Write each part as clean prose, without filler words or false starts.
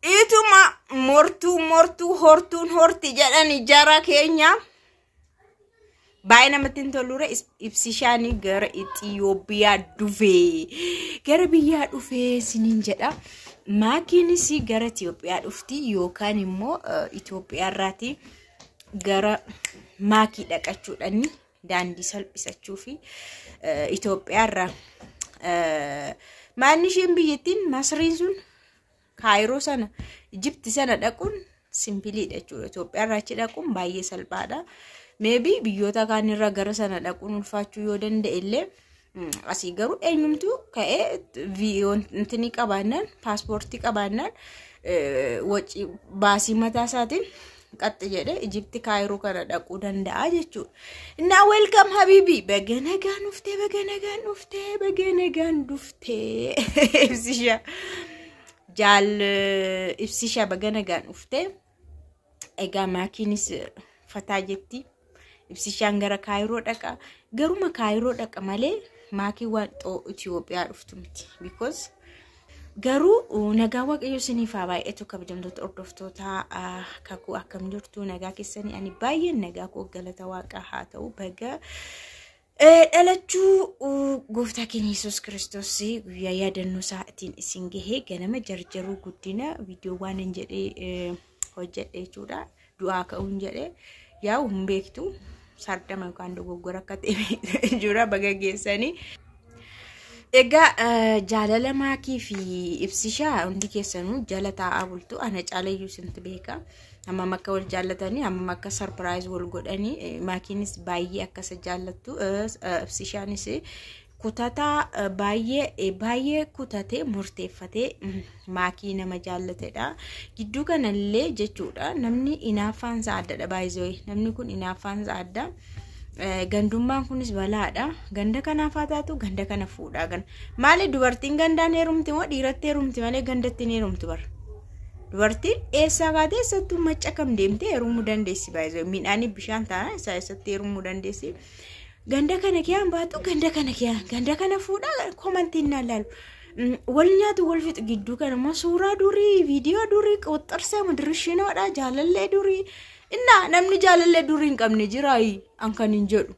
Ituma mortuu mortuu hortuun horti jedhani jara keenya. Baay'ee namatti hin tolure. Ibsishaanii gara Itiyoophiyaa dhufee, gara biyyaa dhufee siniin jedha. Maakiinis gara Itiyoophiyaa dhufti yookaan immoo Itiyoophiyaa irraati gara maakii dhaqachuudhaan daandii salphisachuu fi Itoophiyaa irraa maanni isheen biyyattiin Masriin sun Kaayiroo sana, Ijipti sana dhaquun simpleiidha jechuudha. Itoophiyaa irraa achi dhaquun baay'ee salphaadha. Maybe biyyoota kaanirra gara sana dhaquun ulfaachuu yoo danda'e illee, asii garuu eenyumtuu ka'ee intini qabaannaan, paaspoortii qabaannaan, wacii baasii mataa isaatiin qaxxi jedhee Ijipti Kaayiroo kana dhaquu danda'a jechuudha. Innaa welcome habibi, baga nagaan dhuftee, baga nagaan dhuftee, baga nagaan dhuftee, Ibsisha. Jaal Ibsisha, baga nagaan dhuftee. Egaa maakiinis fataa jetti. Ibsishaan gara Kaayiroo dhaqa. Garuma Kaayiroo dhaqa malee maakii waan Itoophiyaa dhuftu miti. Because garuu nagaa Waaqayyo isiniif haa baay'atu. Kabajamtoota hordoftoota kakuu, akkam jirtu? Nagaa keessanii? Ani baay'een nagaa koo, galata Waaqaa haa ta'u. Baga dhalachuu gooftaa keenya Yesuus Kiristoos guyyaa yaadannoo isaatiin isin gahee. Ganama jarjaruu guddina viidiyoo waan hin jedhee hojjedhe jechuudha. Du'aa ka'uun jedhee yaa'u hin beektu, sardama yookaan dogoggora akka ta'e jira. Baga geessanii. Egaa jaalala maakii fi Ibsishaa hundi keessanuu jala taa'aa bultu, ana caalayyuu isintu beeka. Hammam akka wal jaallatanii, hammam akka surprise wal godhanii, maakiinis baay'ee akka isa jaallattu, Ibsishaanis kutataa baay'ee baay'ee kutatee murteeffatee maakii nama jaallatedha. Gidduu kanallee jechuudha, namni inaaffaan isaa addadha baay'ee, namni kun inaaffaan isaa adda. Gandummaan kunis balaadha. Ganda kanaaf haa taatu, ganda kana fuudhaa gan. Maali, dubartiin gandaan heerumti moo dhiiratti heerumti malee gandatti hin heerumtu bara? Dubartiin eessaa kaatee eessattuu macca kam deemtee heerumuu dandeessi baay'ee. Midhaanii bishaan taana isaa eessatti heerumuu dandeessi. Ganda kana kiyaan baatu, ganda kana kiyaan, ganda kana fuudhaa, commentiin naan laalu. Wal nyaatu, wal fixu. Gidduu kana immoo suuraa durii, viidiyoo durii qoxxarsee madirishinoodha, jaalallee durii. Innaa namni jaalallee durii hin qabne jiraayi an kan hin jedhu.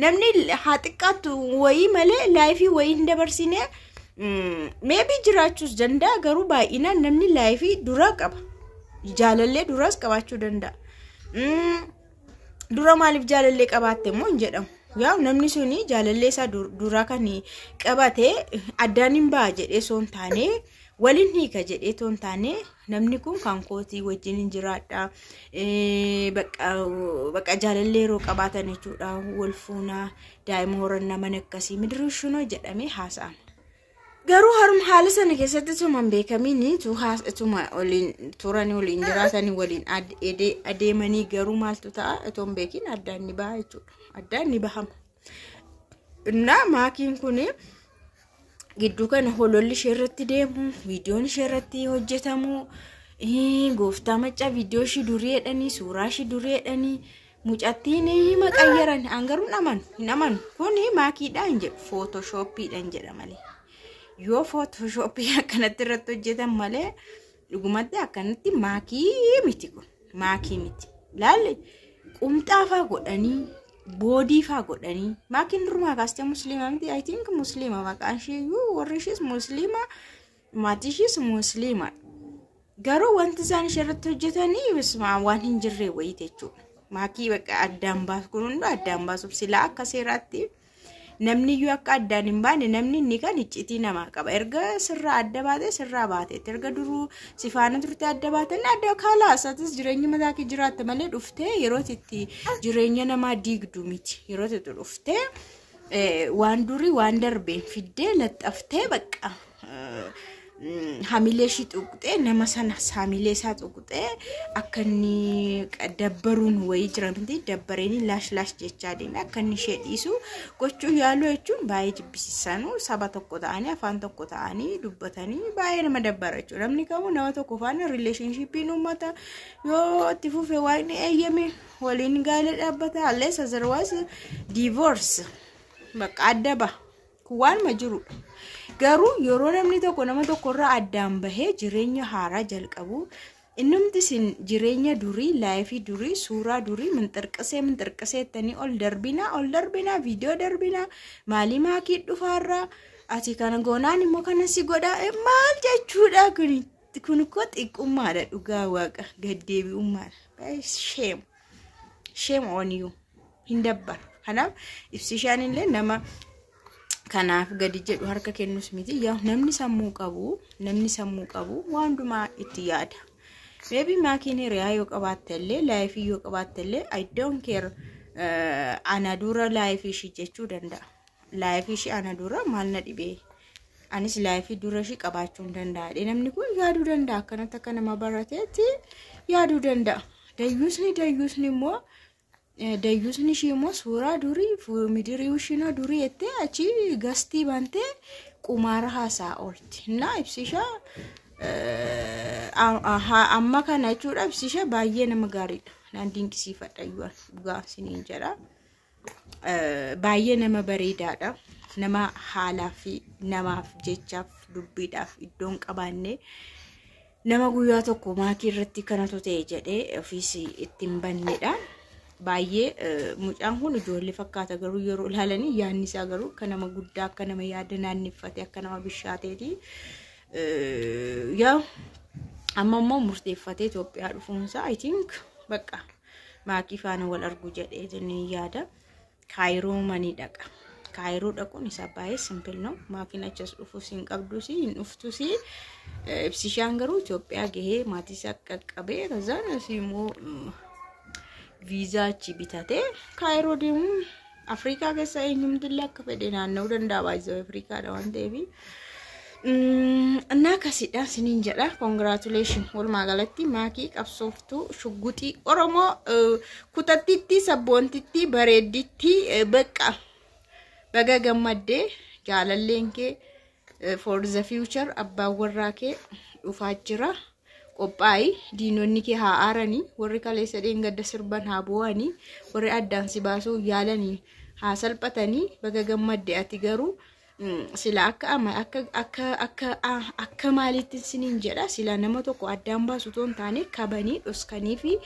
Namni haa xiqqaattu wayii malee life wayii hin dabarsine maybe jiraachuus danda'a, garuu baay'inaan namni life duraa qaba. Jaalallee duraas qabaachuu danda'a. Dura maaliif jaalallee qabaatte immoo hin jedhamu. Yaa, namni suni jaalallee isaa duraa kan qabate addaan hin ba'a jedhee osoo hin taane, waliin hiika jedhee osoo hin taane, namni kun kan kootii, wajjin hin jiraadha. Bakka jaalallee yeroo qabaatan jechuudha, wal fuunaa, daa'ima horannaa, mana akkasii midirishinoo jedhamee haasa'ama. Garuu haruma haala sana keessatti tuma hin beekamiin tuma waliin turanii, waliin jiraatanii, waliin adeemanii, garuu maaltu ta'a itoo hin beekin addaan ni baha jechuudha. Addaan ni bahama. Innaa maakiin kun gidduu kana hololli ishee irratti deemu, viidiyoon ishee irratti hojjetamu, gooftaa maccaa viidiyoo ishee durii jedhanii, suuraa ishee durii jedhanii, mucattiin hima qayyaran. An garuu hin amanu, hin amanu. Kuni maakiidhaan hin jedhu, photoshopiidhaan jedha malee. Yoo photoshopii akkanatti irratti hojjetan malee, dhugumatti akkanatti maakii miti, kun maakii miti. Laalli qumxaa faa godhanii, boodii faa godhanii, maakiin durumaa kaastee musliima miti. I think musliima maqaan ishee iyyuu, warri ishees musliima, maatii ishees musliima. Garuu wanti isaan ishee irratti hojjetanii waan hin jirre wayii jechuudha. Maakii bakka addaan baasu kun hunduu addaan baasuuf silaa akka seeraatti namni iyyuu akka addaan hin baane, namni inni kan iccitii namaa qaba. Erga sirraa adda baate, sirraa baateetti. Erga duruu si faana turte adda baatan, adda kaalaas atis jireenya mataa kee jiraatta malee dhuftee yeroo itti jireenya namaa diigdu miti. Yeroo itti dhuftee waan durii, waan darbeen fiddee laxxaftee, bakka hamilee ishii tuqxee, nama sana hamilee isaa tuqxee, akka inni dabbaruun wayii jira miti, dabbareen laash laash jechaa deeme akka inni ishee dhiisu gochuu yaaluu jechuun baay'ee jibbisiisanuu. Saba tokko ta'anii, afaan tokko ta'anii dubbatanii, baay'ee nama dabbara jechuudha. Namni kamuu nama tokko faana relationshipiin uummata yoo itti fufe, waaqni eeyyame, waliin gaa'ela dhaabbata, unless otherwise divorce, bakka adda baha. Kun waanuma jirudha. Garuu yeroo namni tokko nama tokkorraa addaan bahee jireenya haaraa jalqabu, innumti isin jireenya durii, life durii, suuraa durii minxirqisee minxirqisee ittanii ol darbinaa, ol darbinaa, viidiyoo darbinaa, maalii maakii dhufaarraa, ati kana goonaan immoo kana si godhaa, maal jechuudha kuni? Kun koo xiqqummaadha, dhugaa waaqa gaddeebi'ummaadha. Shame, shame on you. Hin dabbara. Kanaaf Ibsishaan illee nama kanaaf gadi jedhu harka kennus miti. Yaa, namni sammuu qabu, namni sammuu qabu waan hundumaa itti yaada. Maybe maakiin hiriyaa yoo qabaatte illee, life yoo qabaatte illee, I don't care, ana dura life ishii jechuu danda'a. Life ishii ana dura maal na dhibee? Anis life dura ishii qabaachuu hin danda'a. Namni kun yaaduu danda'a. Akkanatti akka nama barateetti yaaduu danda'a. Dayyuusni immoo, dayyuusni ishii immoo suuraa durii, midirii ishiinoo durii jettee achi gastii bantee qumaara haasaa oolti. Na Ibsishaa amma kana jechuudha, Ibsisha baay'ee nama gaariidha. Naan dinqisiifadha iyyuu, dhugaa isiniin jedha. Baay'ee nama bareedaadha. Nama haalaa fi namaaf jechaaf dubbiidhaaf iddoon qabaanne, nama guyyaa tokko maakii irratti kanatu ta'e jedhee ofiis ittiin bannedha. Baay'ee mucaan kun ijoollee fakkaata, garuu yeroo ilaalanii yaadni isaa garuu akka nama guddaa, akka nama yaada naanneffate, akka nama bishaateeti. Yaa, amma immoo murteeffatee Itoophiyaa dhufuunsaa, I think, bakka maakii faana wal argu jedhee jennee yaada. Kaayiroo manii dhaqa. Kaayiroo dhaquun isaa baay'ee simple no. Maakiin achas dhufus hin qabdus, hin dhuftus. Ibsishaan garuu Itoophiyaa gahee maatii isaa qaqqabee, kazaan asii immoo viizaa achi bitatee Kaayiroo deemuun, Afrikaa keessa eenyumtillee akka fedhe naanna'uu danda'a, baay'ee Afrikaadha waan ta'eef. Innaa akkasidha siniin jedha. Congratulation. Walumaa galatti maakii qabsooftuu shugguxii Oromoo, kutattitti, sabboontitti, bareedditti, bakka baga gammaddee. Jaalalleen kee for the future, abbaan warraa kee dhufaa jira. Qophaa'i, diinonni kee haa aaranii, warri kaleessa dheengadda sirban haa boo'anii, warri addaan si baasuu yaalanii haa salphatanii. Baga gammadde. Ati garuu sila akka ama akka akka akka akka maaliitti siniin jedha, sila nama tokko addaan baasu otoo hin taane kabanii dhoskanii fi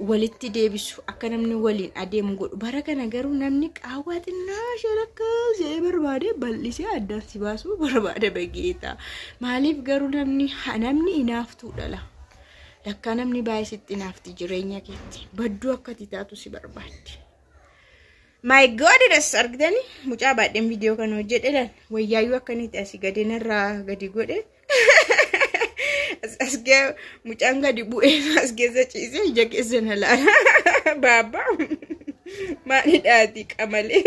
walitti deebisu, akka namni waliin adeemu godhu. Bara kana garuu namni qaawwaa xinnaa isheen akka jedhee barbaade bal'isee addaan si baasuu barbaada. Bageeta maaliif garuu namni inaaftuu dhala lakkaa, namni baay'ee sitti inaafti, jireenya keetti badduu akka ati taatu si barbaaddi. My goodness, argitanii mucaa baadheen viidiyoo kana hojjedhe lan wayyaayyuu akkanitti asii gadi narraa gadi godhe. As mucaan gadi bu'ee as keessa ciisee ija keessa na laala. Baabaa maalidhaati qamalee.